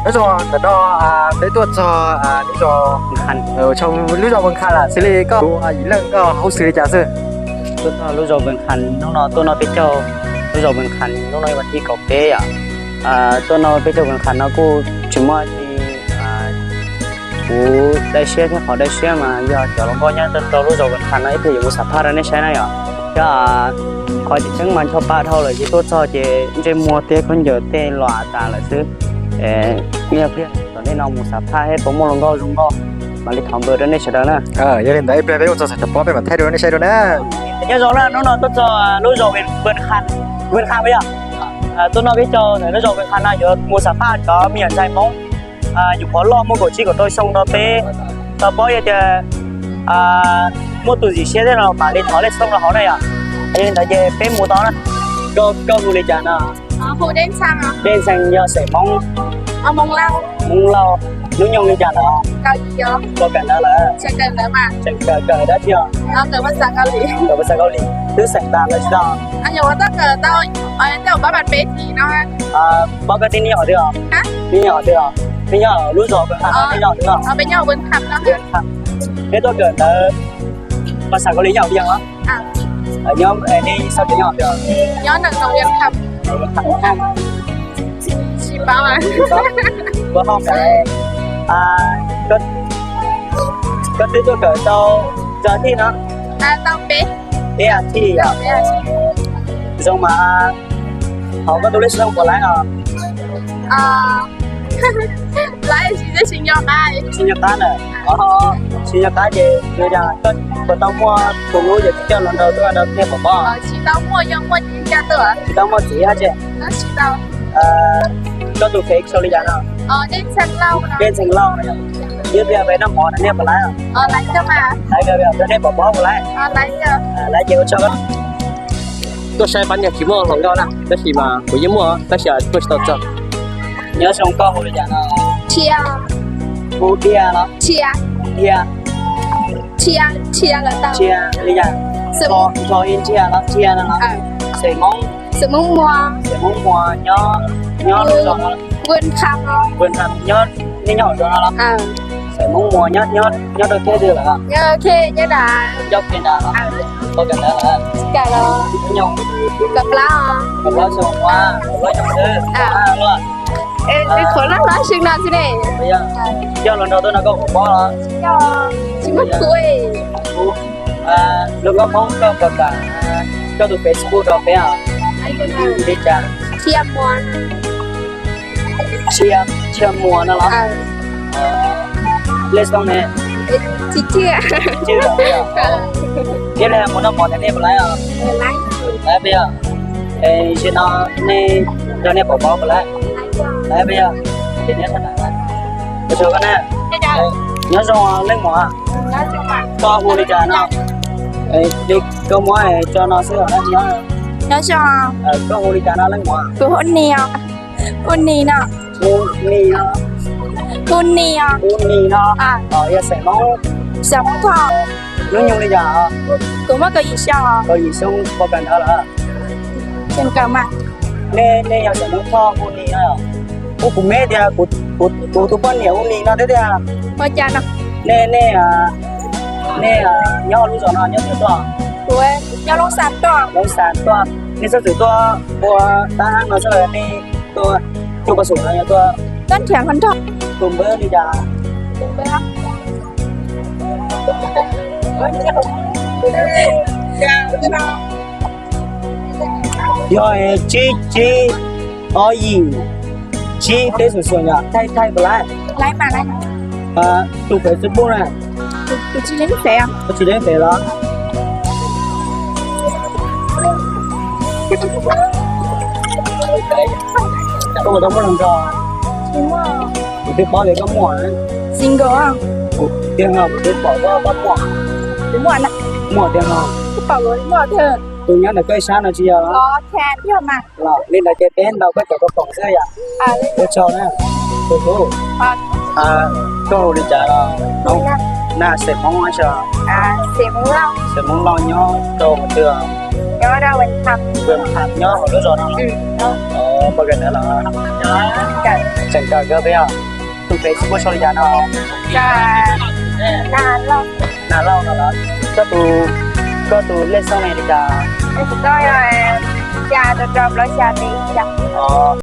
Nyob zoo, ntawm no peb tuaj txog lub zos, lub zos Vwm Kham lawm xws li koj tus yim leej koj hu xws li cas xwb? Tuaj txog lub zos Vwm Kham, hnub no tuaj noj peb caug lub zos Vwm Kham, hnub no yog vas thib kaum peb yom. Tuaj noj peb caug Vwm Kham no kuj tsis muaj dab tsi, kuv dai siab thiab qhov dai siab mas yog cov hluas nkauj nyob rau lub zos Vwm Kham no ib pliag yuav mus xam phaj rau nej saib na yom. Thiab qhov tseem ceeb mas ncho pa dhau lawm ces tuaj txog ces ntsej muag thiab khaub ncaws tej los tas lawm xwb. Ib pliag tom ntej no mus xam phaj thiab puas muaj hluas nkauj zoo nkauj mam li thov npawb rau nej sawv daws na. Yog li ntawd ib pliag peb mus txog txog cov pob peb mam thaij rau nej saib dua na. Nyob zoo na, hnub no tuaj txog lub zos Vwm Kham, Vwm Kham puas yog? Tuaj noj peb caug ntawm lub zos Vwm Kham no yuav mus xam phaj cov me nyuam ntxhais Hmoob nyuam qhuav loj muaj kaum tsib kaum rau xyoo rau peb tau paub yog tias muaj tus ntxim siab thiab no mam li thov lej xoob rau hauv na yom. Yog li ntawd ces peb mus tau na. Koj hu li cas no? Dej Ntxhee yog xeem Hmoob. Hmoob Lauj. Hnub nyoog li cas lawm? Kawm ntawv lawm. Kawm dab tsi os? Kawm phas xas Kaus Lim. Twb xeem tas lawm tsis tau? Paub koj tib neeg nyob qhov twg os? Tib neeg nyob qhov twg os? Nej nyob lub zos Vwm Kham, nej nyob qhov twg os? Neb tuaj kawm ntawv phas xas Kaus Lim nyob qhov twg os? Nyob, nej xav tias nyob qhov twg os? Ua hauj lwm, koj twb tuaj kawm tau tsawg thiv no? Peb thiv yom. Zoo mas. Hauv koj tus lej xov tooj puas laib os? Laib, tsis nco qab na. Tsis nco qab ces yog koj puas tau muaj tus hlub yog coj hluas nraug tuaj rau nej pom pob? Tsis tau muaj txiv hab tse? Koj tus fev sau li cas no? Dej Ntxhee Lauj. Ib pliag peb noj mov nej puas laib? Laib, nej pom pob puas laib? Laib ces ua tsaug. Tuaj saib pab niag tsis muaj hluas nkauj na, tab sis mas kuv yeej muaj tab sis tuaj tsis tau txog. Nyob zoo, koj hu li cas no? Hu Dhia los? Dhia. Dhia li cas? Nrho ib Dhia los Dhia no los? Xeem Hmoob. Xeem Hmoob Muas. Xeem Hmoob Muas nyob, nyob lub zos no? Vwm Kham. Nyob, nej nyob hauv zos no los? Xeem Hmoob Muas nyob, nyob rau kiag twg lawm? Ncauj Kiag Nras los? Ua kawm ntawv lawm? Kaum plaub xyoo, kaum plaub xyoo xwb. Coj hluas nraug tuaj no koj pom pob los? Tsis muaj tus. Hluas nkauj Hmoob, koj puas kam koj tus Facebook rau peb os? Li cas? Txhia Muas. Txhia Muas no los? Lej xov tooj ne? Tsis tswj. Tsis tswj los? Ib pliag mus noj mov thiab nej puas laib os? Laib peb os. Zaum no nej nrog nej pom pob puas laib? Laib peb os. Ces nej, ua tsaug koj na. Nyob zoo leej muam. Koj hu li cas no? Koj muab tso no xwb os. Nyob zoo. Koj hu li cas no leej muam? Kuv hu Nis os. Hu Nis no. Hu Nis no. Hu Nis os. Hu Nis no. Yog xeem Hmoob. Xeem Hmoob Thoj. Hnub nyoog li cas? Kuv muaj kaum yim xyoo. Kaum yim xyoo, puas kawm ntawv lawm? Tseem kawm mas. Nej, nej yog xeem Hmoob Thoj hu Nis no. Hu kuv me tias kuv tus poj niam hu Nis no thiab tiag. Ua cas no? Nej, nej, nej nyob lub zos no nyob twg tuaj? Kuv nyob Loob Xas tuaj. Loob Xas tuaj. Nej txhob txwm tuaj ua tab no xwb, nej tuaj, tuaj pab xum no yog tuaj? Tuaj nrhiav hluas nraug. Tus npawb li cas? Yog tsib tsib ob yim tsib peb xum xum yom, thaij thaij puas laib? Laib mas laib. Tus Facebook na? Tus tsis leej fev. Tsis leej fev los? Koj puas tau muaj hluas nraug? Kuv twb paub tias koj muaj. Single. Kuv tiag no, kuv twb pom koj muaj. Kuv muaj na. Muaj tiag no. Kuv pom kuv muaj tiag. Tus nyob ntawm koj ib sab no tsis yog los? Los li ntawd ces peb ntaus koj cov koj poom xwb yom. Ua tsaug na. Tus hlub, koj hu li cas los? Na, xeem Hmoob tso. Xeem Hmoob Lauj nyob rau qhov twg? Nyob hauv lub zos no. Npawg kawm ntawv los? Tseem kawm kawg peb os. Tus Facebook sau li cas no? Nag Lauj no los? Koj tus, koj tus lej xeeb ne li cas? Os,